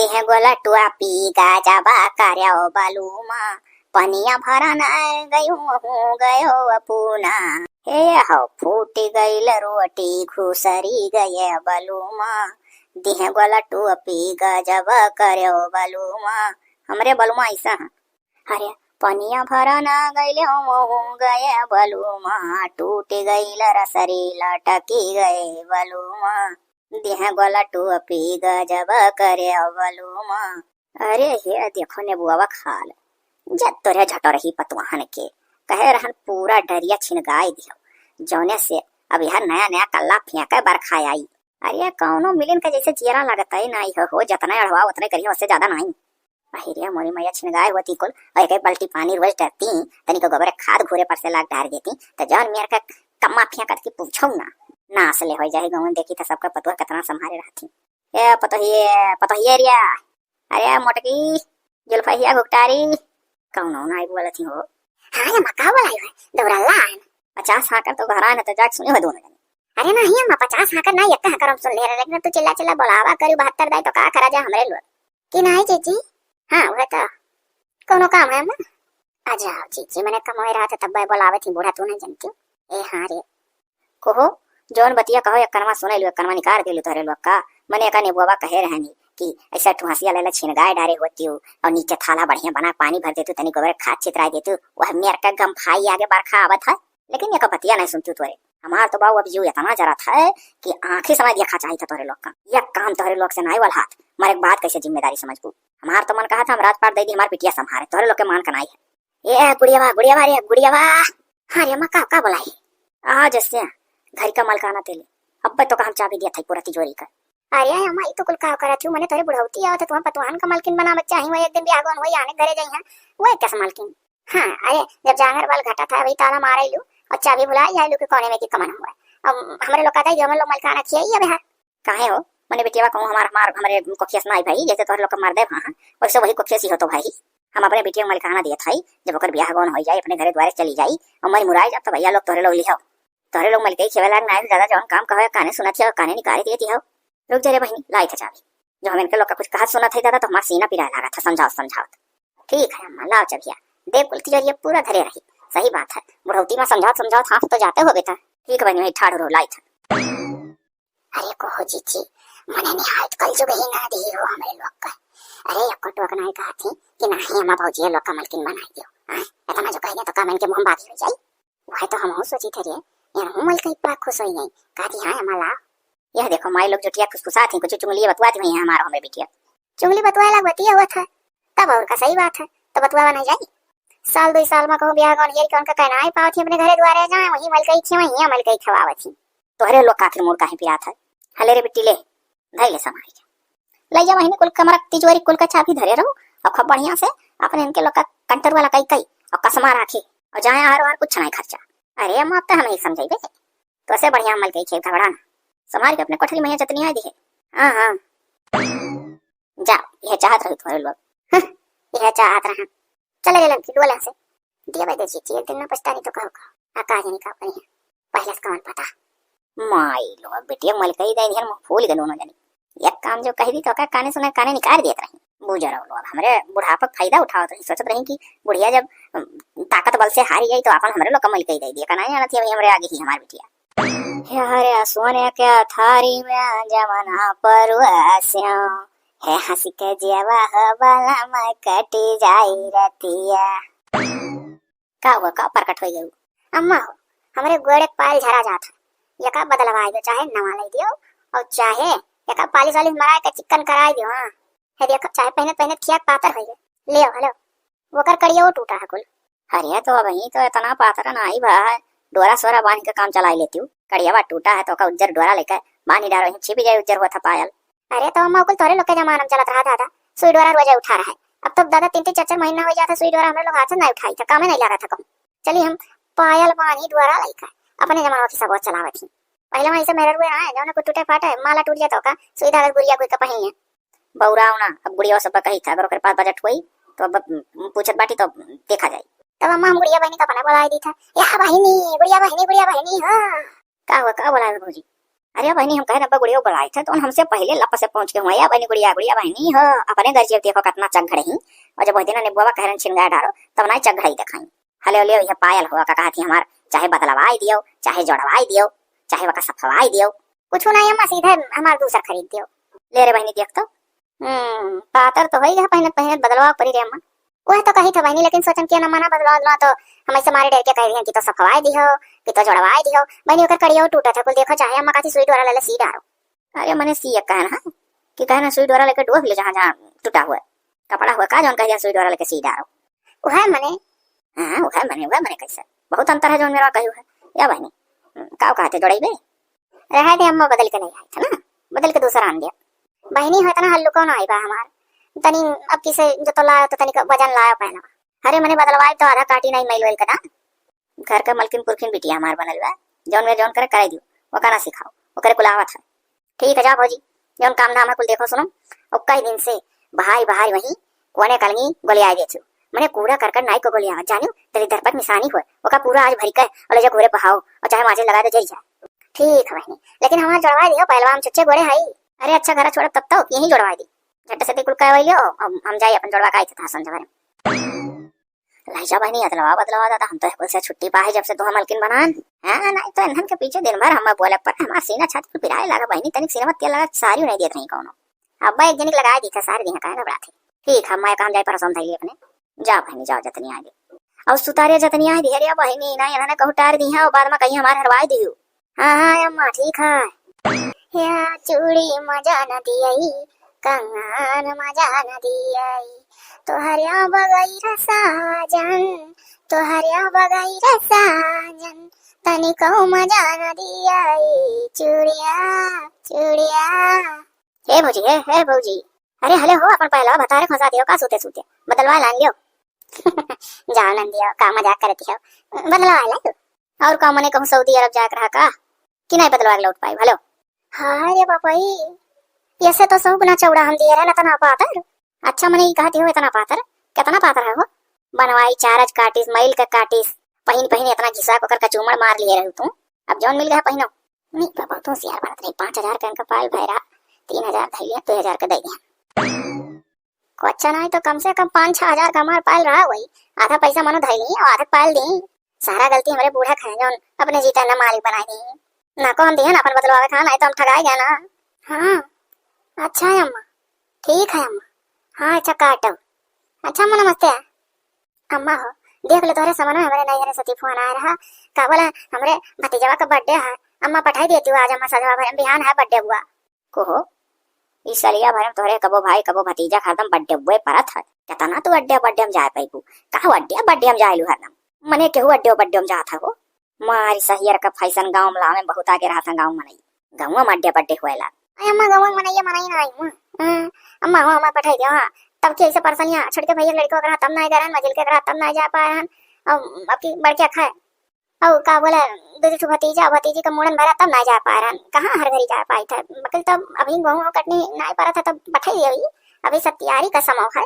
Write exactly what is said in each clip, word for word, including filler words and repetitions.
हे गोलटुआ पी गजबा करेव बलुमा, पनिया भरन गयो हूँ गयो अपना। हे हो फूट गइल रोटी खुसरी गए बलुमा, दिहे गोलटुआ पी गजबा करेव बलुमा। हमरे बलुमा ऐसा है। अरे पनिया भरन गइले हूँ गए बलुमा, टूट गइल रसरी लटकी गए बलुमा, दिहे गोलटुआ पी गजबा करेव बलुमा। अरे हे देखो नेबुआ खाल, जब तोरे झटरही पतवाहन के कहे रहन पूरा डरिया छिनगाई दियो, जौने से अब यह नया नया कल्ला फेंके बरखा आई। अरे कौनो मिलिन के जैसे जियरा लगत है नाई हो, हो जतना अढ़वा उतने करियो, उससे ज्यादा नाई। अहिरे मोरी मैया छिनगाए होती कुल, और एक एक बाल्टी पानी रोज डरती, तनिक गोबर खाद घूरे पर से लाग डार देती, तो जौन मेर का कम्मा फेंकत की पूछो ना, नास ले हो जाए गाँव देखी तो सबका पतोह कितना संभारे रहती। ए पतोहिए, पतोहिए रिया, अरे मोटकी, जुल्फहिया घुघटारी, कौनो नाई बोलत ही हो। हाँ अम्मा, का बोलाई हो? दौड़ाला आन। पचास हाँकर तो घर आन तो जाके सुनी हो दोनों जने। अरे नहीं अम्मा, पचास हाँकर ना, एक हाँकर हम सुन ले रहे, लेकिन तू चिल्ला चिल्ला बोलावा करी बहत्तर दाई तो का करा जा हमरे लोग। कि नहीं जीजी? हाँ, वह तो कौनो काम है अम्मा? आ जाओ जीजी, मने कमाए रहा था तब बोलावे थी बूढ़ा, तू नहीं जानती। ए हाँ रे, कहो, जौन बतिया कहो, एक कनवा सुने लू, एक कनवा निकार दे लू तोहरे लोग का। मने एका नेबुआ कहे रहनी कि ऐसा ठुहसिया लेला छिनगाए डारे होती हो और नीचे थाला बढ़िया बना पानी भर देतू, तनी गोबर खाद छितराए देतू, वह मेर का गम फाई आगे बरखा आवत है। लेकिन एक बतिया नहीं सुनती तोरे। हमार तो बाबू अब जीव इतना जरत है कि आंखी समय देखा चाहिए था तोहरे लोग का। यह काम तोहरे लोग से नहीं वाला हाथ, मारे एक बात कैसे जिम्मेदारी समझबू? हमार तो मन कहा था हम राजपाट दे दी, हमार बिटिया संभारे, तोहरे लोग के मान का नहीं है। ए गुड़ियावा, गुड़ियावा रे, गुड़ियावा। हाँ रे अम्मा, का, का बोलाई? आ जैसे घर का मलकाना तेले, अब्बे तो का हम चाबी दिया था पूरा तिजोरी का। अरे अम्मा, ई तो कुल का करत हूँ, मने तोरे बुढ़ौती आवत है, तुम्हार पतवाहन का मलकिन बनावे चाही, वो एक दिन ब्याह गौन होई आने घरे जाई है, वो एक कैसे मलकिन? हाँ, अरे जब जांगर बाल घटा था, वही ताला मारे लू और चाबी भुला जाए लू कि कौने में की कमन हुआ। अब हमरे लोग कहता है कि हमरे लोग मलकाना खियाई अब है। काहे हो? मने बिटिया कहूँ हमार, हमार, हमरे कोखिया से ना आई भाई, जैसे तोहरे लोग का मर्दे भा, वैसे वही कोखिया से हो तो भाई। हम अपने बिटिया के मलिकाना दिए थाई, जब ओकर ब्याह गौन हो जाए, अपने घरे द्वारे चली जाई, और मरी मुराई जब तो भैया लोग तोहरे लोग लिहो। तोहरे लोग मलिकई खेवे लाग ना आए, ज्यादा जौन काम कहो, काने सुनत हो, काने निकारे दिए हो। रुक जा रे बहिनी, लाई था चाबी। जो हम इनके लोग का कुछ कहा सुनत है दादा, तो हमार सीना पिराए लागा था, समझाओ, समझाओ। ठीक है अम्मा, लाओ चबिया। देख कुल तिजोरिया पूरा धरे रही। सही बात है, बुढ़ौती में समझाओ, समझाओ, हाथ तो जाते हो बेटा। ठीक है बहिनी, वही ठाढ़ रहो, लाई था। अरे कहो जीजी, मने निहायत कलजुग ही ना दी हो हमरे लोग का। अरे एको टोक नाई कहा थी कि नाही अम्मा भौजी लोग का मलकिन बनाई दियो। हाँ, इतना जो कह दे तो का मन के मुंह बाकी हो जाई। वह तो हम हो सोची थे रे, यार हूँ मलकई बड़ा खुश हो गई। कहा थी हाँ अम्मा ला। यह देखो माई लोग जुटिया खुसखुसा थी, कुछ चुंगली बतुआ थी वही हमारो हमरे बिटिया। चुंगली बतुआ लग बतिया हुआ था, तब और का सही बात है, तो बतुआ नहीं जाई। साल दो साल में कहूँ ब्याह गौन हेर के उनका कहना ही पावत ही अपने घरे द्वारे जाए, वही मलकई खिया, वही मलकई खवावत ही। तोहरे लोग का आखिर मूड काहे पिरात है? हले रे बिट्टी ले, धई ले संभाल के। ले जा वहिनी कुल कमरा तिजोरी कुल का चाबी धरे रहो, और खूब बढ़िया से अपने इनके लोग का कंटर वाला कई कई और कसमा राखे, और जाए आरो आर कुछ नहीं खर्चा। अरे अम्मा, अब तो हम ही समझाइबे, तो ऐसे बढ़िया मलकई खेल घबरा ना, संभाल के अपने कोठरी में जतनी आ दी है। हाँ हाँ, जा, यह चाहत रही तोहरे लोग। हं, यह चाहत रहा। चले रे लड़की, डोला से। दिया भाई दे जीजी, एक दिन ना पछतानी तो कहो का। आ का जानी का बनी है। पहले से कौन पता। माई लोग, बिटिया मलकई दे दिहन, मुंह फूल गए दोनों जनी। एक काम जो कह दी तो का काने सुना काने निकाल देत रही। बुझा रहो लोग, हमरे बुढ़ापा का फायदा उठावत रही, सोचत रही कि बुढ़िया जब, अम, ताकत बल से हारी जाई तो अपन हमरे लोग का मलकई दे दिया। का नहीं जानत ही अभी हमरे आगे ही हमार बिटिया। हे हरे सोने के थारी में जमना परुआ स्यों, हे हंस के जेवा हो बलम कटी जाई रतिया। का हुआ, का प्रकट हो गई? अम्मा हो, हमरे गोड़े के पायल झरा जात है, एका बदलवाई दो, चाहे नवा लाई दियो और चाहे एका पालिश वालिश मराए के चिकन कराई दियो। हाँ, हे देखो, चाहे पहनत पहनत खिया के पातर हो गए। ले आओ, हेलो, ओकर कड़िया वो टूटा है कुल। अरे तो अब ही तो इतना पातर ना आई बा, डोरा सोरा बांध के काम चलाई लेती हूँ। कड़ियावा टूटा है तो का उज्जर डोरा लेकर बांधी डारो, छिपी जाए उज्जर हुआ था पायल। अरे तो अम्मा कुल तोरे लोग के जमाना में चलत रहा दादा, सुई डोरा रोजे उठा रहा है। अब तो दादा तीन तीन चार चार महीना हो जाता सुई डोरा हमरे लोग हाथ से नहीं उठाई था, कामे नहीं लगा था कहूँ। चली हम पायल बानी डोरा लइका अपने जमाना की सब चलावत ही। पहले वहीं से मेहर हुए ना, जौन को टूटे फाटे माला टूट जाता का सुई धागा गुरिया कोई का पहिन। बौराव ना, अब गुड़िया सब कही था, अगर ओकर पास बजट होई, तो अब, उम, पूछत बाटी, तो देखा जाई। तब अम्मा हम गुड़िया बहिनी का अपना बोलाई दी था, "या बहिनी, गुड़िया बहिनी, गुड़िया बहिनी हो।" का हुआ, का बोलावे भौजी? अरे बहिनी, हम कहे रहे गुड़िया बुलाए थे, तो हमसे पहिले लप से पहुँच के हुआ, या बहिनी गुड़िया, गुड़िया बहिनी हो, अपने घर जब देखो कितना चघड़ही, और जब वह दिन ने बुआ कह रहे छिन गया डारो, तब ना चघड़ही देखाई। हले ले, यह पायल हुआ का कहत ही हमार, चाहे बदलवाई दियो, चाहे जोड़वाई दियो, चाहे वका सफवाई दियो। कुछ ना अम्मा, सीधे हमार दूसर खरीद दियो। ले रे बहिनी, देख तो। हम्म, पातर तो होई गया, पहिनत पहिनत बदलवा परी रे अम्मा। वह तो कही था बहिनी, लेकिन सोचन किया ना मना बदलवा, बदलवा तो हम ऐसे मारे डर के कह रही हैं कि तो सफवाई दियो, कि तो जोड़वाई दियो। बहिनी, ओकर कड़िया टूटा था, कुल देखो चाहे अम्मा कहती सुई डोरा ले ले सी डारो। अरे मने सी एक कहना है कि कहना सुई डोरा लेके डोब ले जहाँ जहाँ टूटा हुआ है। कपड़ा हुआ का जौन कह दिया सुई डोरा लेके सी डारो। उहे मने। हाँ, उहे मने, उहे मने कैसे? बहुत अंतर है जौन मेरा कही हुआ है। या बहिनी, हम्म, का कहते जोड़ाई बे? रहे दे अम्मा, बदल के ले आए थे ना, बदल के दूसरा आन दिया। बहिनी हो इतना हल्लू कौन आई बा हमार? तनी अब किसे जो तो लायो तो तनी का वजन लायो पहला। अरे मने बदलवाई तो आधा काटी नहीं मैल वैल कदा। घर के मलकिन पुरखिन बिटिया हमार बनल बा, जौन में जौन करे कराई दियो, ओका ना सिखाओ, ओकरे कुल आवत है। ठीक है, जा भौजी, जौन काम धाम है कुल देखो सुनो। और कई दिन से बहाई बहाई वहीं कोने कलंगी गोलियाए देथियो, मने कूड़ा करकट नाई को गोलियावत जानियो, तेरी दरपत निशानी होए, ओका पूरा आज भरी के और ले जा घोरे बहाओ और चाहे माजे लगा दे जई जा। ठीक है बहिनी, लेकिन हमार जोड़वाई दियो, पहलवा हम चुच्चे गोड़े हई। अरे अच्छा, घरा छोड़ब तब तो यहीं जोड़वाई दी। झट से कुल कहवाई लियो, हम, हम जाई अपन जोड़वा का आई था संझा भरे। लहजा बहिनी, अदलवा बदलवा दादा, हम तो स्कूल से छुट्टी पाए जब से तू हम मलकिन बनान। हाँ, नहीं तो इन्हन के पीछे दिन भर हम बोले पर हमार सीना छाती पे पिराए लगा बहिनी, तनिक सीना में तेल लगा सारी नहीं देत रही कौनो। अब एक जनिक लगाए दी था सारी दिन, काहे घबरात है? ठीक है, मैं काम जाए पर समझाई अपने। जा बहिनी, जाओ जतनी आगे। और सुतारे जतनी आए दी, अरे बहिनी, नहीं इन्हन कहूँ टार दी है और बाद में कहीं हमार हरवाई दियो। हाँ, हाँ, अम्मा, ठीक है। या चूड़ी मजा न दियई, कंगन मजा न दियई, तोहरिया बगैर साजन, तोहरिया बगैर साजन, तनिको मजा न दियई, चूड़िया, चूड़िया। हे भौजी, हे, हे भौजी, अरे हले हो, अपन पहला भतारे खोसा दियो, का सूते सूते बदलवा लान लियो। जाओ नंदिया, का मजाक करती हो, बदलवा लान लियो। और का मने कहूँ सऊदी अरब जाए के रहा का कि नहीं बदलवा के लौट पाई भलो? हाँ रे बापाई, ऐसे तो सौ गुना चौड़ा हम दिए रहे, इतना पातर। अच्छा मने ई कहती हो इतना पातर, कितना पातर है वो? बनवाई चारज काटिस, मैल के काटिस, पहिन पहिन इतना घिसा को कर कचूमड़ मार लिए रहू तू। अब जौन मिल गया पहिनो। नहीं बाबा, तू सियार बात नहीं, पाँच हजार का इनका पाल भय रहा, तीन हजार धैलिया, दो हजार का दे दिया। को अच्छा नहीं तो कम से कम पाँच छह हजार का हमार पायल रहा वही। आधा पैसा मनो धई ली और आधा पायल दी। सारा गलती हमरे बूढ़ा खाए जौन अपने जीता न मालिक बनाए दी। ना को हम दिहन अपन बदलवावे खान, नहीं तो हम ठगाए गए ना। हाँ, अच्छा है अम्मा, ठीक है अम्मा। हाँ अच्छा काटो। अच्छा अम्मा नमस्ते। अम्मा हो, देख लो तोहरे समन में हमरे नैहरे सती फोन आया रहा। का बोला, हमरे भतीजवा का बर्थडे है। अम्मा पठाई देती हो आज, अम्मा सजवा भरे बिहान है बर्थडे हुआ। को हो, ई सलिया भरे में तोहरे कबो भाई, कबो भतीजा, हरदम बड्डे बुए परत है। केतना तू अड्डे बड्डे में जाए पैबू? कहाँ अड्डे बड्डे में जाए लू हरदम? मने केहू अड्डे बड्डे में जात है हो? मारी सहियर का फैशन गाँव में लावे बहुत आगे रहत है गाँव मनई। गाँव में अड्डे बड्डे होएला। अरे अम्मा, गाँव में मनई, मनई ना आई हूँ। हाँ, अम्मा हो, अम्मा पठाई दे, हाँ। तब के ऐसे परेशानियाँ, छोटके भैया लड़कों के रहा तब ना आई, गरहन मजिल के रहा तब ना आई जा पाए हन। अब, अब की बड़के खाए। और का बोला, दू ठो भतीजा, भतीजी का मूड़न भरा तब ना जा पाए रहन। कहाँ हर घड़ी जा पाई था? बकिल तब अभी गेहूं कटनी ना पड़ा था, तब पठाई दियो ही। अभी सब तैयारी का समय है।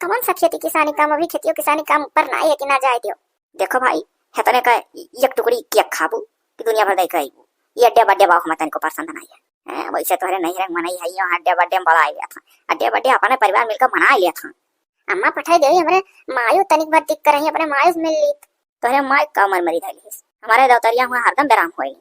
कौन सा खेती किसानी काम, अभी खेतियो किसानी काम पर ना है कि ना जाए दियो। देखो भाई, हेतने का एक टुकड़ी केक खाबू कि दुनिया भर दे के आईबू। ये अड्डे बड्डे बाबू हम तनिको पसंद नहीं है। हैं, वैसे तोहरे नहीं रंग मनई है, यो अड्डे बड्डे में बड़ा आइया था। अड्डे बड्डे अपने परिवार मिलकर मना लिया था। अम्मा पठाई देवी, हमरे मायू तनिक भर दिख कर रही, अपने मायू से मिल ली। तोहरे माई का उमर मरी धैली हिस? हमारे दौतरिया हुआ हरदम बेराम होई।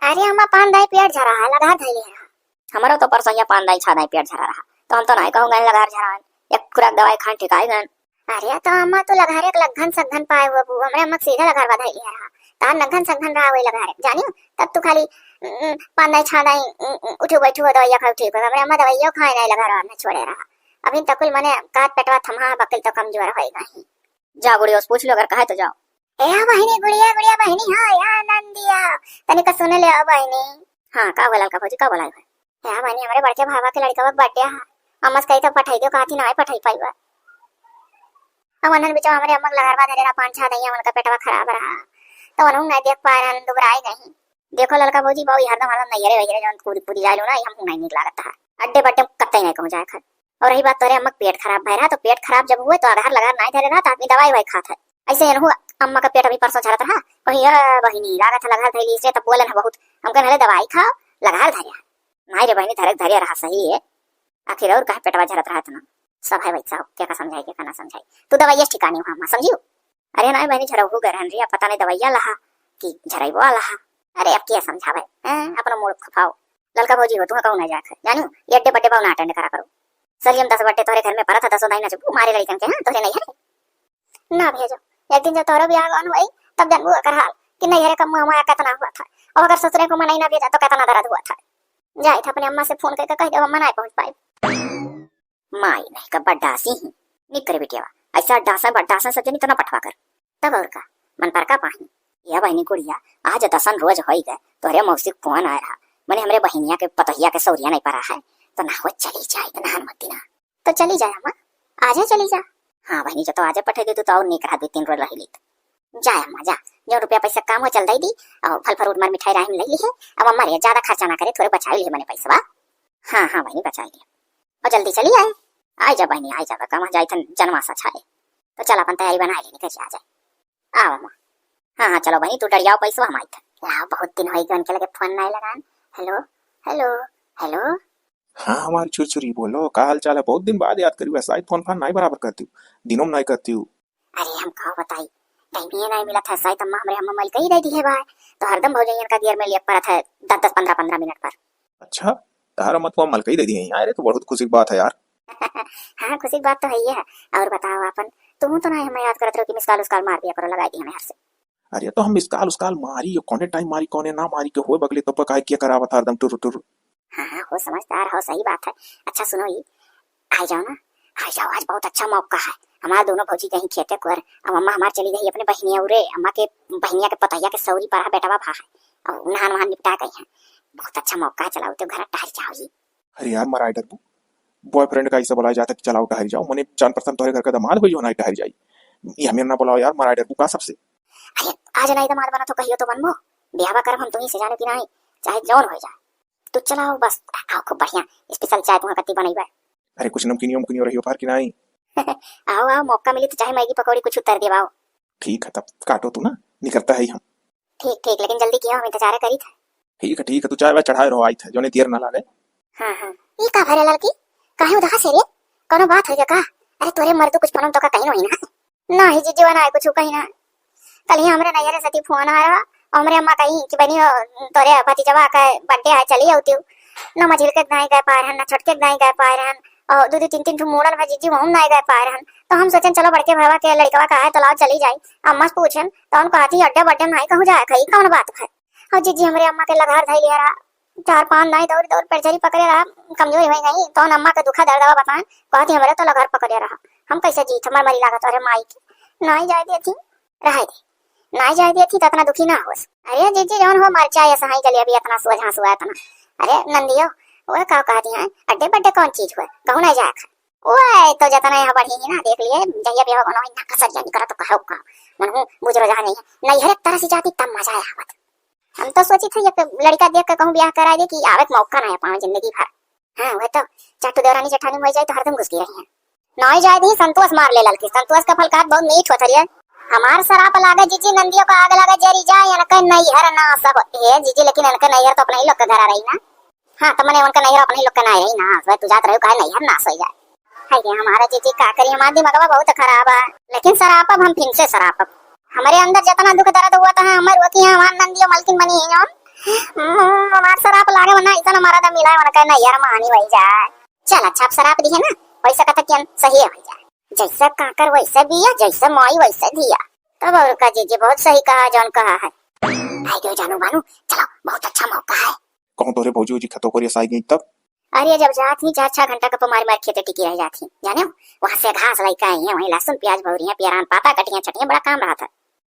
अरे अम्मा, पान दाई पेट झरा है, लघार धैली है। हमारा तो परसों यहाँ पान दाई छा दाई पेट झरा रहा, तो हम तो नहीं कहूँ गए लघार झरा है। एक खुराक दवाई खान ठिकाई गए। अरे तो अम्मा, तू लघारे के लघन सघन पाए हुआ बू, हमरे अम्मा के सीधा लघार बधाई लिया रहा। तार लघन सघन रहा वही लघारे, जानियो? तब तू खाली, उम, पान दाई छा दाई, उम, उम, उठू बैठू हो दवाइया खाऊ ठीक हो। हमरे अम्मा दवाइया खाए नहीं लघार में छोड़े रहा। अभी तक कुल मने काट पेटवा थमा बकिल तो कमजोर होई गई। जा गुड़िया से पूछ लो, अगर कहे तो जाओ। ए बहिनी, गुड़िया, गुड़िया बहिनी, हाँ, या नंदिया, तनिका सुन ले बहिनी। हाँ, का बोला का भौजी, का बोला है? या बहिनी, हमरे बड़के भावा के लड़का का बर्थडे है, अम्मा से कही तो पठाई दियो, कहती ना पठाई पाई बा। अब अनन बिचवा हमरे अम्मा के लघरवा धरे रहा, पान छा दइया, उनका पेटवा खराब रहा, तो उन्होंने नहीं देख पाए रहन, दुबराए गई। देखो ललका भौजी, बाऊ हरदम हरदम नैहरे वैहरे जौन पूरी पूरी जाए लो ना, ये हमको नहीं नीक लागत है। अड्डे बड्डे कतई नहीं कहूँ जाए खर। और रही बात तोरे अम्मा के पेट खराब भय रहा, तो पेट खराब जब हुए तो अगहर लघर नहीं धरे रहा, तो आदमी दवाई वाई खात है। ऐसे एनहु अम्मा का पेट अभी परसों झरत रहा, कहीं ये बहिनी लागत है लघर धैली, इसलिए तब बोलन है बहुत। हम कहन हले दवाई खाओ, लगार धरे है। नाहीं रे बहिनी, धरे के धरे रहा सही है, आखिर और काहे पेटवा झरत रहत ना। सब है वैसा हो, केका समझाई, केका ना समझाई। तू दवाइया ठिकानी हुआ, समझियो? अरे नाहीं बहिनी, झरौहू गए रहन रिया, पता नाहीं दवाइया लहा कि झरैबो लहा। अरे अब क्या समझावे, हैं? अपना मूड खपाओ। ललका भौजी हो, तुहा कहूँ ना जाए, जानू, ये अड्डे बड्डे बाऊ ना अटेंड करा करो। सलियम दस बड्डे तोहरे घर में परत है, दसों दाई ना चुप मारे लड़कन के, हाँ, तोहरे नहीं है। ना भेजो, एक दिन जब तोहरो बियाह गौन हुई, तब जानबू ओकर हाल कि नैहरे का मुँह माया कितना हुआ था, और अगर ससुरे को मनई ना भेजा तो कितना दर्द हुआ था। जाए था अपने अम्मा से फोन करके कह दे, अम्मा ना पहुँच पाई। माई नहीं का बड्डासी ही निकर बिटियावा, ऐसा डासा बड्डासा सब जनी तना पठवा कर। तब और का, मन पर का पाही। या बहिनी गुड़िया, आज दसन रोज होई गए, तोहरे मौसी के फोन आए रहा, मने हमरे बहिनिया के पतोहिया के सौरिया नहीं परा है, तो ना हो चली जाए, तो नहान मत दिना। तो चली जाए अम्मा, आज ही चली जा। हाँ बहिनी, जो तो आज पठे दे तू तो और नीक रहा, दो तीन रोज रह ली तो। जा अम्मा जा, जो रुपया पैसा काम हो चल दे दी, और फल फ्रूट मार मिठाई राही में ले ली है। अब अम्मा रे ज्यादा खर्चा ना करे, थोड़े बचाई ले मने पैसा। हाँ हाँ बहिनी, बचाई ले। और जल्दी चली आए। आई जा बहिनी, आई जा, कहाँ जाई थन जनवासा छाए। तो चल अपन तैयारी बनाए ले, निकल आ जाए। आओ अम्मा। हाँ हाँ चलो बहिनी, तू डरियाओ पैसवा हम आई थन। लाओ, बहुत दिन होई गए उनके लगे फोन नहीं लगान। हेलो, हेलो, हेलो। हाँ हमार छुरछुरी, बोलो का हाल चाल है? बहुत दिन बाद याद करी, वैसा ही फोन फान नहीं बराबर करती हूँ, दिनों में नहीं करती हूँ। अरे हम का बताई, टाइम ही नहीं मिला था, शायद अम्मा हमरे अम्मा मलकई दे दी है भाई, तो हरदम भौजैयन का गियर में लिया पड़ा था दस दस पन्द्रह पन्द्रह मिनट पर। अच्छा, तारा मत हुआ मलकई दे दी है यार, ये तो बहुत खुशी की बात है यार। हाँ खुशी की बात तो है ही है। और बताओ आपन, तुम तो ना हमें याद करत रहो कि मिस कॉल उस कॉल मार दिया करो, लगा दी हमें हर से। अरे तो हम मिस कॉल उस कॉल मारी, ये कौने टाइम मारी कौने ना मारी के होए बगले तो काहे किया करावत हरदम टुर टुर। हाँ हाँ हो समझदार हो, सही बात है। अच्छा सुनो ये, आ जाओ ना, आ जाओ, आज बहुत अच्छा मौका है। हमार दोनों भौजी गई खेते कुर, अब अम्मा हमार चली गई अपने बहिनिया उरे, अम्मा के बहिनिया के पतोहिया के सौरी परा बेटवा भा है, अब नहान वहान निपटा गई है। बहुत अच्छा मौका है, चलाओ तो घर टहर जाओ जी। अरे यार मराई डरबू, बॉयफ्रेंड का ऐसा बुलाया जाता कि चलाओ टहर जाओ, मने जान पड़ता तोहरे घर का दामाद हो जो ना टहर जाई। ये हमें ना बुलाओ यार, मराई डरबू का सबसे। अरे आज नहीं दामाद बना तो कहियो तो बनबो, ब्याह करब हम तुम्ही से जाने की नहीं, चाहे जौन हो जाए। तू चलाओ बस, आओ खूब बढ़िया स्पेशल चाय तुम्हें कत्ती बनई बा। अरे कुछ नमकीनियो उमकीनियो रहियो फार की नाई? आओ आओ, मौका मिली तो चाहे मैगी पकौड़ी कुछ उतर देवाओ। ठीक है तब काटो तू ना, निकलता है ही हम। ठीक ठीक, लेकिन जल्दी किया, हम इंतजार करी था। ठीक है ठीक है, तू चाय वाय चढ़ाए रहो, आई था जोने देर ना लागे। हाँ हाँ, ई का भरे लड़की, काहे उदास है रे? कोनो बात है का? अरे तोरे मर्दू कुछ पनम तो का कहीं नहीं ना? नाही जीजी, वा नाही कुछ कही ना। कल ही हमरे नैहरे से फोन आया रहा, और हमरे अम्मा कही कि बनी हो, तोरे भतीजवा का बर्थडे है, चली आउती। ना मझिल के दाई गए पाए रहन, ना छोटके दाई गए पाए रहन, और दो दो तीन तीन ठो मूड़न भा जीजी वहू नहीं गए पाए रहन। तो हम सोचन चलो बड़के भवा के लड़कवा का है तो लाओ चली जाई। अम्मा से पूछन तो उनको कहती अड्डे बड्डे में नहीं कहूँ जाए, कही कौन बात है। और जीजी हमरे अम्मा के लघार धई लिया रहा, चार पाँच दाई दौड़ दौड़ पेट झरी पकड़े रहा, कमजोरी हो गई। तो अम्मा के दुखा दर्दवा बताएं, कहती हमरे तो लघार पकड़े रहा, हम कैसे जीत, हमार मरी लागत अरे माई के। नहीं जाए देती, रहे दे, नहीं जाए देती तो इतना दुखी ना होस। अरे जीजी जौन हो मर चाहे सहाई जलेबी इतना सोझा सुआ इतना। अरे नंदियो, वह का कहती हैं, अड्डे बड्डे कौन चीज हुआ, कहूँ नहीं जाए खा। ओए तो जतना यहाँ बढ़ी ही ना, देख लिए जहिया ब्याह कोनो इतना कसर जानी करा तो कहो का, मनहू बुझ रहा नहीं है, नैहर एक तरह से जाती तब मजा आया आवत। हम तो सोची थे एक लड़का देख के कहूँ ब्याह करा दे कि आवे के मौका ना है पावे जिंदगी भर। हाँ वह तो चाटू देवरानी जेठानी हो जाए तो हरदम घुस गई रही है। नहीं जाए दी, संतोष मार ले ललकी, संतोष का फल खात बहुत मीठ होत हरिया। हमार सराप लागे जीजी, नंदियों का आग लागे जरी जाए, इनके नैहर नाश हो। हे जीजी, लेकिन इनके नैहर तो अपने ही लोग के घर रही ना। हाँ, तो मने उनका नैहर अपने लोग का ना रही ना, वह तू जात रहो काहे नैहर नाश हो जाए। है ये हमारा जीजी का करी, हमारा दिमागवा बहुत खराब है, लेकिन सरापब हम फिन से सरापब। हमारे अंदर जितना दुख दर्द हुआ था, हमारे वो की हमार नंदियो मलकिन बनी है जौन। हम्म, हमार सराप लागे वरना ऐसा हमारा दम मिला है, उनका नैहर मानी वही जाए। चल अच्छा, आप सराप दी है ना, वैसा कथा कियन सही है भैया। जैसा काकर वैसा बिया, जैसा माई वैसा धिया। तब और का जीजी बहुत सही कहा, जौन कहा है। आई गयो जानू बानू, चलो बहुत अच्छा मौका है। कहूँ तोरे भौजी उजी खतो करिया साई गई तब। अरे जब जात ही चार छह घंटा कप मार मार खेते टिकी रह जात ही, जाने हो? वहाँ से घास लाई का आई है, वहीं लहसुन प्याज भौरी है, पियरान पाता कटिया छटिया, बड़ा काम रहा था।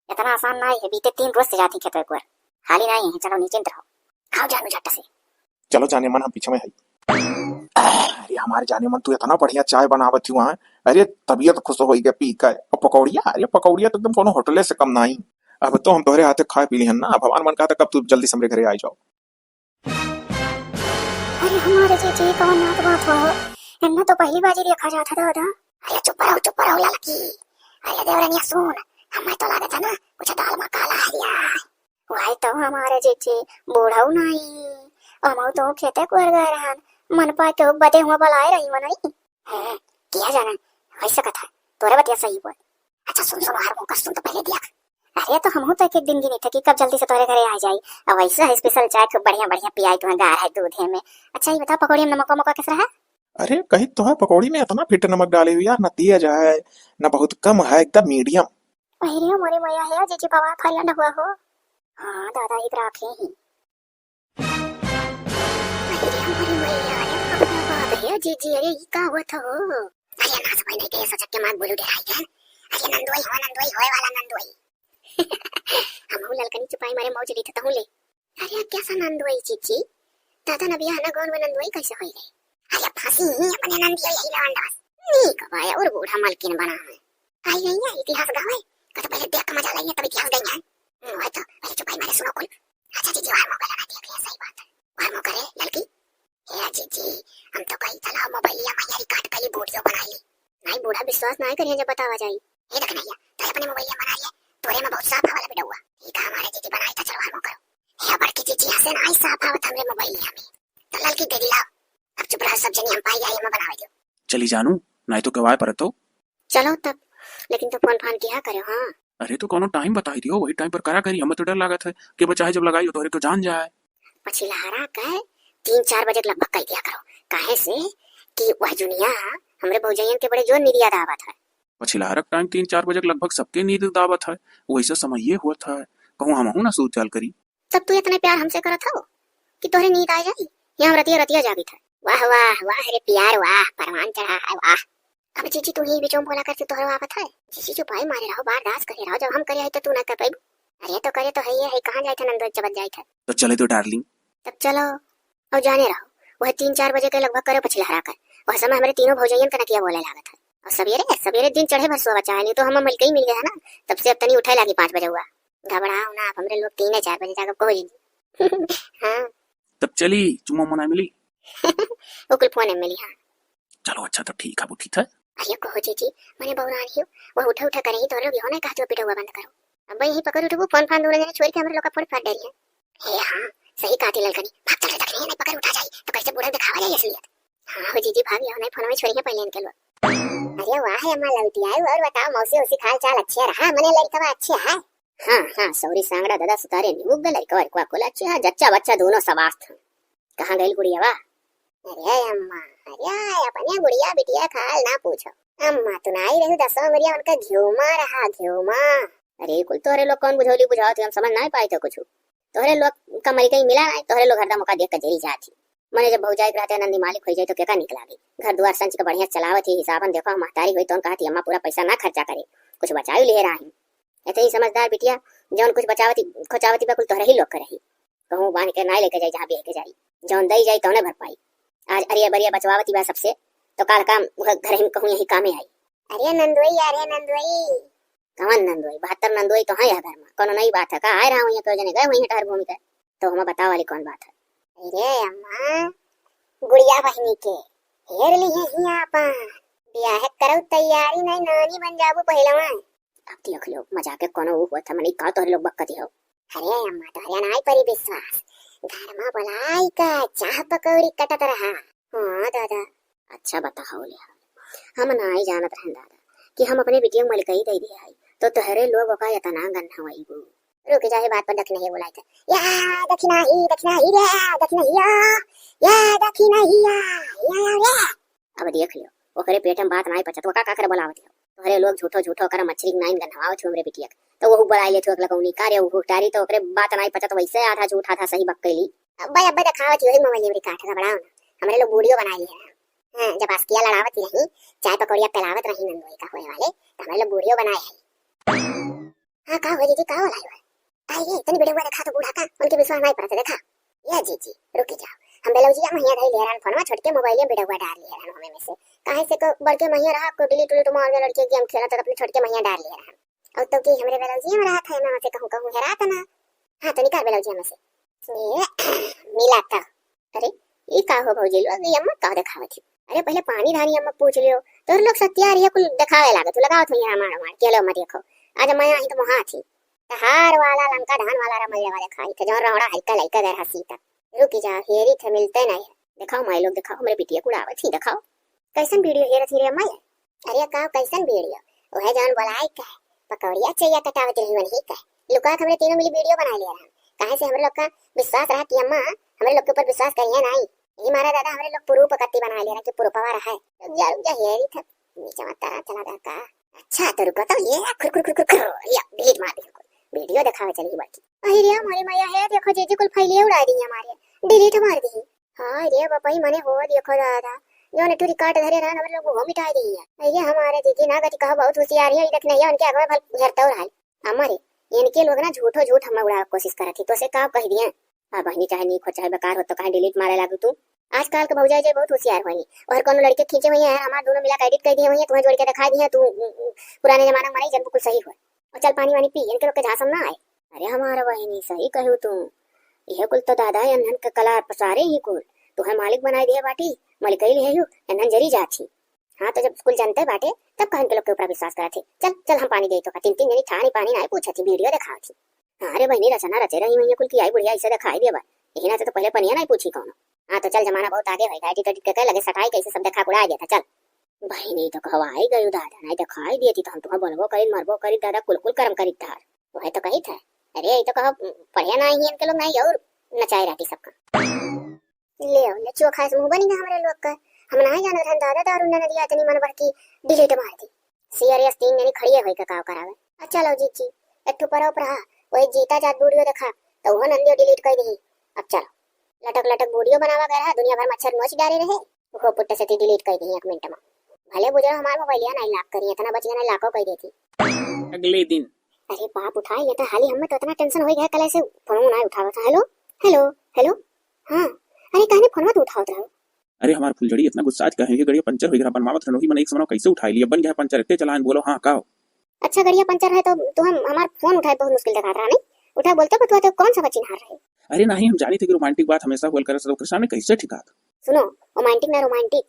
इतना आसान ना है, बीते तीन रोज से जात ही खेतों एक बार। हाली ना आई है, चलो नीचे रहो। खाओ जानू झट से। चलो जाने मन हम पीछे में है। अरे हमारे जाने मन तू इतना बढ़िया चाय बनावत हुआ है। अरे तबीयत खुश हो गई पी का। और पकौड़िया, अरे पकौड़िया तो एकदम कोनो होटले से कम नहीं। अब तो हम तोहरे हाथे खाए पी लिहन ना, अब हमार मन कहा था कब तू जल्दी से हमरे घरे आ जाओ। अरे हमारे जीजी कौन नात बात हो, इन्हें तो पहली बार ही देखा जाता दादा। अरे चुप रहो, चुप रहो ललकी। अरे देवरनिया सुन, हमें तो लगा था ना कुछ दाल में काला है यार। वही तो हमारे जीजी बूढ़ऊ नहीं, हमहू तो खेते कुहर गए रहन, मन पाए के बदे हुआ बलाए रही हो नहीं। हैं, किया जाना, होइ सकत है, तोरे बतिया सही बोल। अच्छा सुन, सुन, हर मौका सुन तो पहले दिया। अरे तो हमहू तो एक एक दिन गिनी थे कि कब जल्दी से तोरे घरे आ जाई। अब ऐसा है special चाय खूब बढ़िया बढ़िया पियाई तुम्हें गार है दूधे में। अच्छा ये बता पकौड़ी में नमक वमक कैसे रहा? अरे कही तो है पकौड़ी में इतना फिट नमक डाली हुई यार, ना तेज है ना बहुत कम है, एकदम medium। अरे मोरे मैया है जीजी बाबा फरिया न हुआ हो। हाँ दादा एक राखे ही। अरे हमरी मैया, अरे बाप रे बाप, हे जीजी, अरे ई का होत हो? अरे ना समझ नहीं के, सोचत के मार बोलू डेराई गए। अरे नंदोई हो, नंदोई होए वाला नंदोई। हमहू ललकनी चुपाई मारे मौज लीत तहूँ ले। अरे कैसा नंदोई जीजी? दादा न बियाह न गौन में नंदोई कैसे होई गई? अरे फांसी ही अपने नंदिया यही लवंडस। नी कबाया और बूढ़ा मलकिन बना है। आई गई है इतिहास गवाए। कत पहले देख के मजा लइए तब इतिहास गई है। हम्म, वही तो, पहले चुपाई मारे सुनो कुल। अच्छा जीजी, वार मौका लगा दिया गया, सही बात है। वार मौका रे, लड़की। हे जीजी, हम तो कही चलाओ मोबाइलिया में यारी काट पहले वीडियो बनाई ली। नहीं बूढ़ा विश्वास नहीं करिए जब बतावा जाई। ये देख नहीं, तो अपने मोबाइलिया बना रही है, तोरे में बहुत साफ हवा लगे डौआ। ठीक है, हमारे जीजी बनाई था, चलो वार मौका करो। हे बड़की जीजी, यहाँ से नहीं साफ आवत हमरे मोबाइलिया में। तो लड़की दे दिलाओ। अब चुप रहो सब जनी, हम पाई आई, हम बनावे दियो। चली जानू, नहीं तो गवाए परत हो। चलो तब, लेकिन तो फोन फान किया करो, हाँ। अरे तो कौनो टाइम बताई दियो, वही टाइम पर करा करी, हमें तो डर लागत है कि बचाहे जब लगाई हो तोहरे तो जान जाए। पछिलहरा के तीन चार बजे के लगभग कह दिया करो, काहे से कि वह जुनिया हमरे भौजैयन के बड़े जोर निदिया दावत है। पछिलहरा के टाइम तीन चार बजे के लगभग सबके नींद दावत है, वैसे समय ये होत है, कहूँ हमहू ना सूत जाल करी। तब तू इतना प्यार हमसे करत हो कि तोहरे नींद आ जाई, या हम रतिया रतिया जागित है। वाह वाह वाह रे प्यार वाह, परवान चढ़ा है वाह। अब जीजी तू ही बीचों बोला करते तोहरो आवत है। जीजी चुपाई मारे रहो, बर्दाश्त करे रहो, जब हम करे है तो तू ना कर पाइबू। अरे तो करे तो है ये है, कहाँ जाए थे नंदोई चबत जाए थे। तो चले दो डार्लिंग। तब चलो, और जाने रहो, वह तीन चार बजे के लगभग करे पछिलहरा कर, वह समय हमारे तीनों भौजैयन कनकिया बोले लागत है। और सवेरे सवेरे दिन चढ़े भर सोवा चाहे, नहीं तो हम मिलके ही मिल गए है ना, तब से अब तनी उठे लागी पाँच बजे हुआ। घबराओ ना, आप हमरे लोग तीन चार बजे जाकर पहुँच जी। हाँ। तब चली, चुम्मा मना मिली। वो कुल फोन में मिली, हाँ। चलो अच्छा, तो ठीक है, उठी था। अरे कहो जीजी, मने बौरान हियो, वह उठा उठा करे ही तो लोग हो ना कहा जो पिटौआ बंद करो। अब यही पकड़ उठबू, फोन फान दोनों जने छोड़ के हमरे लोग का फोन फाड़ डरी है। हे हाँ, सही कहा थी ललकनी, भाग चल रही नहीं पकड़ उठा जाई, तो कैसे बूढ़ा दिखावा जाई असलियत। हाँ हो जीजी, भाग जाओ, नहीं फोन में छोड़ी है पहले इनके लोग। अरे वाह है अम्मा लौटी आई, और बताओ मौसी उसी का हाल चाल अच्छे रहा, मने लड़कवा अच्छे है। हाँ हाँ, सौरी सांगड़ा दादा सुतारे निमुक गए लड़कवा, लड़कवा कुल अच्छे है, जच्चा बच्चा दोनों सवास्थ हैं। कहाँ गइल गुड़ियावा? अरे अम्मा, अरे अपने गुड़िया बिटिया का हाल ना पूछो। अम्मा तू नाई रही दसवां गुड़िया उनका घिउमा रहा, घिउमा। अरे कुल तोहरे लोग कौन बुझौली बुझावत हो, हम समझ नाई पाई थे कुछ। तोहरे लोग का मरी कहीं मिला नाई, तोहरे लोग हरदम ओका देख के जरी जात ही। मने जब भौजाई के रहते नंदी मालिक होई जाई तो केका निक लागी। घर दुआर संच के बढ़िया चलावत ही, हिसाबन देखो हम महतारी होई तो हम कहत ही अम्मा पूरा पैसा ना खर्चा करे, कुछ बचाई लिहे रही। इतनी समझदार बिटिया, जौन कुछ बचावती खोचावती बा कुल तोहरे ही लोग के रही। कहूँ बांध के नाई लेके जाई, जहाँ बिह के जाई, जौन दई जाई तौने भर पाई। आज अरिया बरिया बचवावती बा सबसे, तो काल काम वह घर ही कहूँ यही कामे आई। अरे नंदोई, अरे नंदोई। कवन नंदोई? बहत्तर नंदोई तो हैं यह घर में, कोनो नई बात है का? आए रहा हुई है, कई जने गए हुई हैं टहर घूम के, तो हमें बताओ वाली कौन बात है? अरे अम्मा, गुड़िया बहिनी के हेर ली है हिया आपन, ब्याह करौ तैयारी नहीं, नानी बन जाबू पहलवान। अब देख लो, मजाक के कोनो ऊ होत है, मने का तोहरे लोग बकती हो। अरे अम्मा, तोहरे नाई परी विश्वास। घर में बोलाई का चाह पकौड़ी कटत रहा। हाँ दादा। अच्छा बताओ ले, हम नाई जानत रहन दादा कि हम अपने बिटिया के मलिकई दे दिया है, तो तोहरे लोग ओका इतना गन्हवाई बू। रुक जाए बात पर दखिनही बोलाई थे। या दखिनही, दखिनही रे, दखिनहिया, या दखिनहिया, या रे। अब देख लियो, ओकरे पेट में बात नाई पचत, ओका का करे बोलावत हो? तोहरे लोग झूठो झूठो ओकरा मछरी के नाइन गन्हवावत हो हमरे बिटिया के। तो वहू बोलाई लेत हो अगला कौनी का रे, वहू टारी तो ओकरे बात नाई पचत, वैसे आधा झूठ आधा सही बक कैली। अब्बे अब्बे देखावत ही वही मोबाइल में काट घबराओ ना। हमरे लोग वीडियो बनाई है। हाँ, जब आस्किया लड़ावत ही रही, चाय पकौड़िया पिलावत रही नंदोई का होए वाले, तो हमरे लोग वीडियो बनाए है। हाँ, का हो जीजी, का हो लाई हो? आई रे, तनी वीडियो देखा तो बूढ़ा का, उनके विश्वास नाई पड़त, देखा। या जीजी, रुकी जाओ। हम बेलौजिया महिया धई ले रहन फोनवा, छोटके मोबाइल में वीडियो डाल ले रहन हमें में से। काहे से को बड़के महिया रहा, को डिलीट उलीट मार के लड़के गेम खेलत, तो अपने छोटके महिया डाल ले रहन। और तो की हमरे बेलौजिया में रहा था, मैं से कहूँ, कहूँ हेरा था ना। हाँ, तो निकाल बेलौजिया में से। ये मिला था। अरे, ई का हो भौजी लोग, ई अम्मा का देखावत ही? अरे, पहले पानी धानी अम्मा पूछ लियो। तोर लोग सत्यार ये कुल देखावे लागत हो, लगावत हो यहाँ मार मार, के लो मत देखो। आज मैं आई तो मोहा थी। तहार वाला लंका धान वाला रमल वाले खाई थे, जौन रोड़ा हल्का लइका गए हंसी तक। रुकी जाओ, हेरी थे, मिलते नहीं है। देखाओ माई लोग, देखाओ, हमरे बिटिया कुड़ावत ही, देखाओ। कैसन वीडियो हेरत ही रे माई? अरे का, कैसन वीडियो? ओहे जौन बोलाए के है, पकौड़िया चैया कटावत रही वनही के। लुका के हमरे तीनों मिली वीडियो बनाए लिया रहन। काहे से हमरे लोग का विश्वास रहा कि अम्मा हमरे लोग के ऊपर विश्वास करिए नहीं। यही मारा दादा हमरे लोग प्रूफ कत्ती बनाए लिया रहन कि प्रूफवा रहा है। रुक जा, रुक जा, हेरी थे। नीचे मत तारा चला गया का? अच्छा तो रुको तो, ये खुर खुर खुर खुर खुर, ये डिलीट मार दे। वीडियो देखावे चली बड़की। अरे रे हमारे मैया है, देखो जीजी कुल फैलिए उड़ा दी हमारे, डिलीट मार दी। हाँ रे बपई मने हो, देखो दादा, जौन एक ठो रिकॉर्ड धरे रहन, हमरे लोग वो मिटाई दी है। अरे हमारे जीजी ना गति कहो, बहुत होशियार है, देख नहीं है, उनके आगे भल हेरतौ रहल। अमरे, इनके लोग ना झूठो झूठ हमें उड़ावे के कोशिश करत ही, तो से का कह दिए? हाँ बहिनी, चाहे नीक हो चाहे बेकार हो, तो काहे डिलीट मारे लागू तू? आजकल के भौजाई जे बहुत होशियार होई, और कोनो लड़के खींचे हुई है, हमार दोनों मिला के एडिट कर दिए हुई है, तुम्हें जोड़ के दिखा दिए, तू उ, उ, पुराने जमाना में नहीं, जन बिल्कुल सही हो। और चल पानी वानी पी, इनके लोग के झांसम ना आए। अरे हमारा बहिनी, सही कहू तू, यह कुल तो दादा एनहन के कला पसारे ही कुल, तुहे मालिक बनाए दिए बाटी, मलिकई लिहे यू, एनहन जरी जात ही। हाँ तो जब कुल जनते बाटे, तब कहन के लोग के ऊपर विश्वास करत है। चल चल, हम पानी दे तो का, तीन तीन जनी ठानी पानी नाई पूछत ही, वीडियो देखावत ही। हाँ रे बहिनी, रचना रचे रही हुई है कुल की, आई बुढ़िया ऐसे दिखाई दिया बा, यही ना तो पहले पनिया नाई पूछी कौनो। हाँ तो चल, जमाना बहुत आगे होई, एडिट एडिट के लगे सटाई कैसे सब देखा कुड़ा गया था। चल बहिनी, तो कहवाई गयू दादा, नाई दिखाई दिए थी तो हम तुम्हें बोलबो करी, मरबो करी दादा, कुल कुल करम करी तार। वह तो कही था, अरे ये तो कहो पढ़े ना ही इनके लोग, नहीं और नचाए रहती सबका। ले ले चोखा से मुंह बनी ना हमरे लोग का। हम नहीं जानत रहन दादा, दारू न नदिया इतनी मन बढ़ की डिलीट मार दी। सीआरएस तीन जनी खड़िए होई के काव करावे। अच्छा लो जीजी, एक ठो परब रहा, वही जीता जात वीडियो देखा, तो वो नंदियो डिलीट कर दी। अब चलो, लटक लटक वीडियो बनावा गया रहा, दुनिया भर मच्छर नोच डाले रहे, वो पुट्टे से डिलीट कर दी एक मिनट में। भले बुझा हमार मोबाइलिया नहीं लॉक करी, इतना बच गया ना, लॉको कर देती। अगले दिन। अरे बाप, उठाई लेता हाली, हमें तो इतना टेंशन हो गया, कल ऐसे फोन नहीं उठावा था। हेलो, हेलो, हेलो। हाँ, अरे कहने फोनवा तो उठावत रहो। अरे हमार फुलझड़ी, इतना गुस्सा आज काहे? ये गड़िया पंचर हो गया, बनवावत रहन, वही मन एक समनवा कैसे उठाई लिया, बन गया पंचर, इतने चलान बोलो, हाँ का हो? अच्छा गड़िया पंचर है तो तू हम, हमार फोन उठाए बहुत मुश्किल दिखात रहा नहीं, उठा बोलते बतुआ तो कौन सा बचिन हार रहे? अरे नहीं, हम जानी थे कि रोमांटिक बात हमेशा हुआ करे, सब ओकरे सामने कैसे ठिकात? सुनो, रोमांटिक ना रोमांटिक,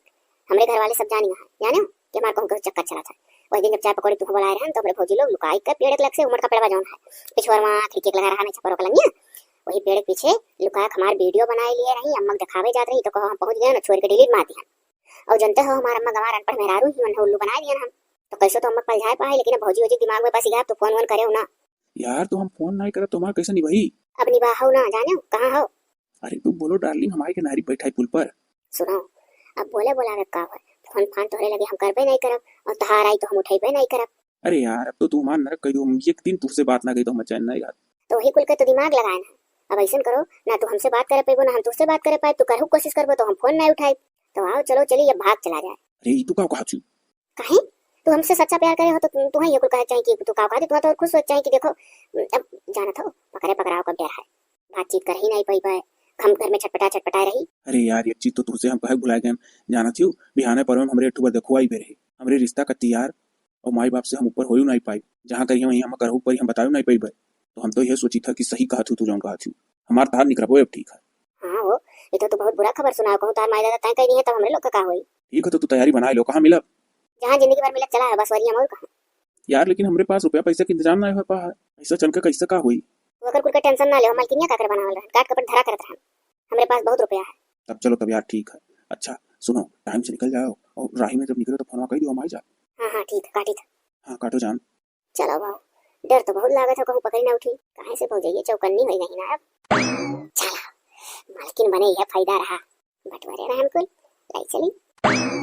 हमरे घर वाले सब जानी है, जाने हो कि हमार कहूँ के चक्कर चला था। वही दिन जब चाय पकौड़ी तुहाँ बोलाए रहन, तो हमरे भौजी लोग लुकाई के पेड़ के लग से, उमड़ का पेड़वा जौन है, पिछुआर वहाँ खिड़की के लगा रहा ना, छपरो का लंगिया, वही पेड़ के पीछे लुका के हमार वीडियो बनाए लिए रही, अम्मा के दिखावे जात रही, तो कहो हम पहुँच गए ना, छोड़ के डिलीट मार दिया। और जनते हो हमार अम्मा गंवार अनपढ़ मेहरारू ही, उन्हें उल्लू बनाए दिया हम। तो कैसे तो अम्मा पलझाए पाए, लेकिन भौजी वोजी दिमाग में बस गया, तो फोन वोन करे हो ना। यार तो हम फोन नहीं करब तो हमार कैसे निभाई? अब निभाओ ना, जाने हो कहाँ हो? अरे तू बोलो डार्लिंग, हम आए के नहरी बैठा है पुल पर। सुनो, अब बोले बोलावे का हो, फोन फान तोहरे लगे हम करबे नहीं करब, और तहार आई तो हम उठेबे नहीं करब। अरे यार, अब तो तू हमार नरक कर दियो, हम एक दिन तुझसे बात ना कही तो हम चैन नहीं रात। तो वही कुल के तो दिमाग लगाए ना, अब ऐसन करो ना, तू हमसे बात करे पेबो ना हम तुझसे बात करे पाए, तू करहु कोशिश करबो तो हम फोन नहीं उठाई। तो आओ चलो चली, अब भाग चला जाए। अरे ई तू का कहा छू? काहे? तू हमसे सच्चा प्यार करे हो तो तू, तू ये कुल कहे चाहिए कि तू का कहा दे, तू तो खुश हो चाहिए कि देखो, अब जानत हो, पकड़े पकड़ाव का डर है, बातचीत कर ही नहीं पाई पाए, हम घर में छटपटा छटपटाए रही। अरे यार, एक चीज तो तुझसे हम कहे भुला गए, जानत हो, बिहाने पर हमरे अठुआ देखो आई बे रहे, हमरे रिश्ता का तैयार, और माई बाप से हम ऊपर होई नहीं पाई, जहाँ करिए वहीं हम करहु पर हम बताओ नहीं पाई बे। तो हम तो यह सोची था कि सही कहा थू तू जौन कहा थू, हमार तार निकरबो अब ठीक है। हाँ हो, ये तो तू बहुत बुरा खबर सुनाओ, कहूँ तार माई दादा तय कह दी है तब हमरे लोग का का होई? ठीक है तो तू तैयारी बनाए लो, कहाँ मिलब? जहाँ जिंदगी भर मिलत चला है बस वरिया और कहाँ। यार लेकिन हमरे पास रुपया पैसा के इंतजाम ना हो पा है, ऐसा चल के कैसे का होई? तू अगर कुल के टेंशन ना ले, मलकिनिया का कर बनावल रहन, काट कपट धरा करत रहन, हमरे पास बहुत रुपया है। तब चलो तब यार ठीक है। अच्छा सुनो, टाइम से निकल जाओ और राही में जब निकलो तो फोनवा कर दियो, हम आ जा। हाँ हाँ ठीक है, काटी था। हाँ काटो जान। चलो बाबू, डर तो बहुत लागत है कहूँ पकड़ी ना उठी, काहे से भौजैया चौकन्नी होई गई ना अब। चला, मालकिन बने यह फायदा रहा, बटवरे रहन कुल, लाई चली।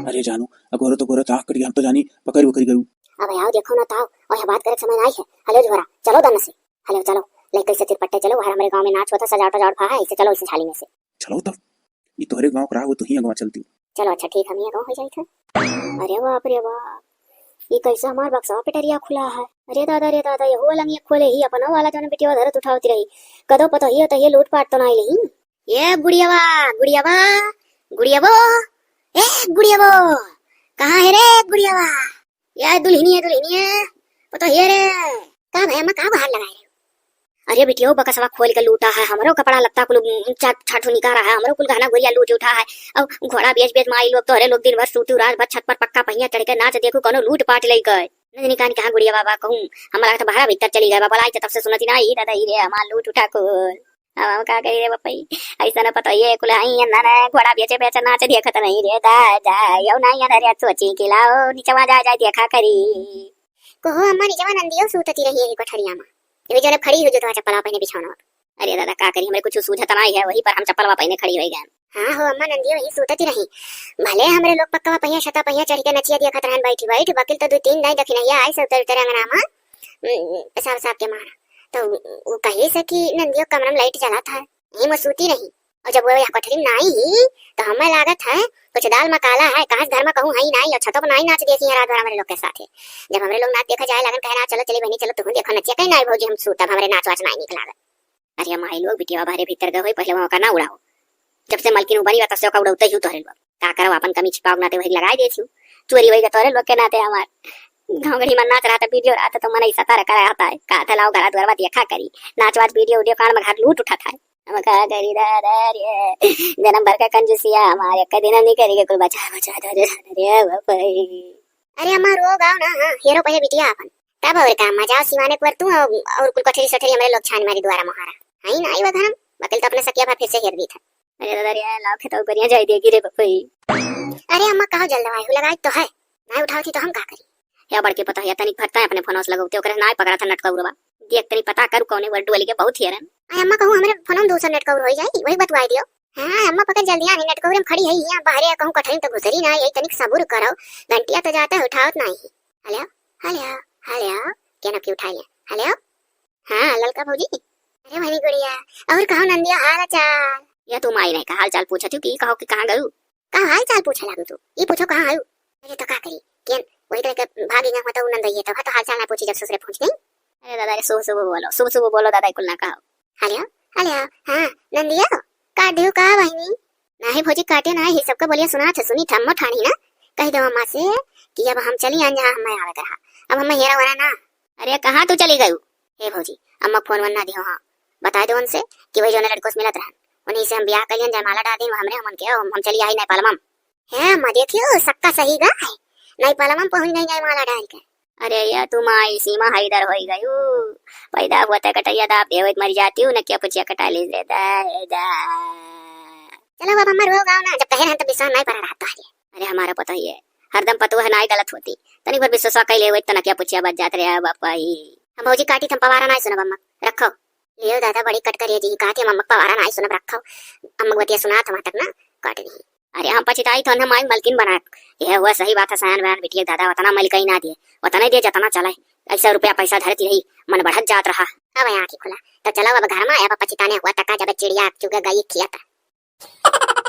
अरे जानू, अगोरत अगोरत आँख कटी, हम तो जानी पकड़ वकड़ गयू। अब आओ देखो ना ताओ, और यह बात करे के समय नहीं है। हेलो झोरा, चलो दन से। हेलो चलो, ले कैसे चिरपट्टे चलो, हर हमरे गाँव में नाच होता, सजावट वजावट भा है, इसे चलो इसे झाली में से। चलो तब, ई तोहरे गाँव के राह हो, तू ही अगवा चलती। चलो अच्छा ठीक, हम ही अगवा हो जाई थे। अरे बाप रे बाप, ये कैसे हमार बक्सवा पेटरिया खुला है? अरे दादा रे दादा, यहू वाला नहीं खोले ही, अपना वाला जौन बिटिया धरत उठावती रही, कदो पतोहियो तहियो लूट पाट तो नहीं लेही। ए गुड़ियावा, गुड़ियावा, गुड़ियावो, ए गुड़ियावो, कहाँ है रे गुड़ियावा? ए दुल्हनिया, दुल्हनिया, पतोहिया रे। का भया अम्मा, का बहार लगाए रहे हो? अरे बिटियो, बकसवा खोल के लूटा है, हमरो कपड़ा लत्ता कुल चाट छाटू निकारा है, हमरो कुल गहना गुरिया लूट उठा है। अब घोड़ा बेच बेच माई लोग तोहरे लोग दिन भर सूती, रात भर छत पर पक्का पहिया चढ़ के नाच देखू, कोनो लूट पाट ले गए। नंदनी कान कहाँ गुड़िया बाबा कहूँ, हमारा तो बहरा भीतर चली गए बा, बोलाई तो तब से सुनती ना, ई दादा ई रे हमार लूट उठा कुल। अब हम का करी रे बपई, ऐसा न पता ये कुल आई है ना, ना घोड़ा बेचे बेचे नाच देखत नहीं रे दादा, यो नहीं है रे सोची कि लाओ नीचवा जाए जाए देखा करी। कहो अम्मा, नीचवा नंदियो सूतती रही है कोठरिया में, ये जने खड़ी हो जो तो चप्पला पहिने बिछौना। अरे दादा का करी, हमरे कुछ सूझत नहीं है, वही पर हम चप्पलवा पहिने खड़ी हो गए। हाँ हो अम्मा, नंदियो वही सूतती रही। भले हमरे लोग पक्का पहिया छता पहिया चढ़ के नचिया देखत रहन बैठी बैठ, बकिल तो दो तीन दाई दखिनैया आई सब तेरे अंगना में, उम, पेशाब साफ के मारा। तो वो कही से कि नंदियो कमरा में लाइट जला था, यही में सूती रही। और जब वो यहाँ कोठरी में नाई ही, तो हमें लागत है कुछ दाल में काला है, कहाँ से घर में कहूँ है ही नाई, और छतों पर नाई नाच देखी है रात भर हमरे लोग के साथ है। जब हमरे लोग नाच देखा जाए लागन, कहे ना, "चलो चली बहनी, चलो तुम देखो नचिया।" कहीं नाई भौजी, हम सूतब, हमरे नाच वाच नाई निक लागत। अरे माई लोग, बिटिया बाहरे भीतर गए होई, पहले वहाँ का ना उड़ाओ। जब से मलकिन बनी बा, तब से ओका उड़ौते ही तोहरे लोग। का करब, अपन कमी छिपाव के नाते वही लगाए देती हूँ। चोरी वही का तोहरे लोग के नाते हमार। घोंघड़ी मन नाच रहा था, वीडियो रहा था, तो मन ऐसा तारा करा था। का था, लाओ घरा दुआरवा देखा करी। नाच वाच, वीडियो, वीडियो कांड में घर लूट उठा था। हम का करी दादा रे, जन्म भर का कंजूसिया हमारे, एक दिन नहीं करेंगे कुल बचा बचा दे रे बाप रे। अरे अम्मा, रो गाओ ना, हाँ, हेरो पहले बिटिया अपन। तब और का मजा, सिवाने पर तू और, और कुल कठरी सठरी हमरे लोग छान मारी दुआरा मोहारा। आई ना आई वो घर में, बकिल तो अपने सकिया भा फिर से हेर दी था। अरे दादा रे, लाओ खेतौ करिया जाए देगी रे बपई। अरे अम्मा, कहो जल्दवाई हो, लगाई तो है, ना उठावती तो हम का करी? या बड़के पता है, तनिक भरता है अपने फोन से लगौते, ओकरे ना पकड़ा था नटकौरवा। देख तनी पता करू कौने वर डोली के बहुत हेरन। अरे अम्मा, कहूँ हमरे फोन में दूसर नटकौर हो जाई, वही बतवाई दियो। हाँ अम्मा, पकड़ जल्दी आनी, नटकौरे में खड़ी है यहाँ बाहरे, कहूँ कठरी तो घुसरी ना, यही तनिक सबूर करो, घंटिया तो जाता है उठावत नहीं। हेलो, हेलो, हेलो, क्या ना की उठाई है? हेलो, हाँ ललका भौजी। अरे भनी गुड़िया, और कहो नंदिया हाल चाल? या तू माई नहीं का हाल चाल पूछत हूँ कि कहो कि कहाँ गयू? का हाल चाल पूछे लागू तू? ई पूछो कहाँ आयु? अरे तो का करी? केन वही तरह के भागी गए हो तो नंद ये तो, तो हाल चाल ना पूछी जब ससुरे पहुँच गई। अरे दादा रे, शुभ शुभ बोलो, शुभ शुभ बोलो दादा, कुल ना कहो। हेलो, हेलो, हाँ, नंदिया, काट दियो का बहिनी? नाही भौजी, काटे ना, ही सबका बोलिया सुना था, सुनी था, अम्मा ठानी ना, कह दो अम्मा से कि अब हम चली आन जहाँ हमें आवे के रहा, अब हमें हेरा वरा ना। अरे कहाँ तू चली गयू? हे भौजी, अम्मा फोन वन ना दियो, हाँ, बताए दो उनसे कि वही जो लड़कों से मिलत रहन, उन्हीं से हम ब्याह करियन, जयमाला डाल दिन, हमरे हमन के, हम, हम चली आई नेपाल मम। हे अम्मा, देखियो, सक्का सही गा है। नहीं पलवा में पहुंच गई, नहीं माला डाल के। अरे या तू माई सीमा हैदर होई गयू। पैदा हुआ ते कटैया दाब देवत मर जाती हूँ, न क्या पुछिया कटा ले दे, दे, दे। चलो बाबा, मर हो गाओ ना, जब कहे रहन तो विश्वास नहीं पड़ा रहा तो है। अरे हमारा पता ही है, हरदम पतोह नाई गलत होती। तनी भर विश्वास कई ले, तो न क्या पुछिया बच जात रे बापा ही। हम भौजी काटी थम पवारा नाई सुनब अम्मा, रखो। लियो दादा, बड़ी कट करिए जी, कहा थी अम्मा पवारा नाई सुनब, रखो। अम्मा बतिया सुना था वहाँ तक ना, काट दी। अरे हम पछिताई तो ना माई मलकिन बना। यह हुआ सही बात है, सयान बयान बिटिया दादा उतना मलिकाई ना दिए, उतना दिए जितना चले। ऐसा रुपया पैसा धरती रही, मन बढ़त जात रहा। अब यहाँ की खुला, तो चलो अब घर में, अब पछिताने हुआ तका जब चिड़िया चुग गई खिया था।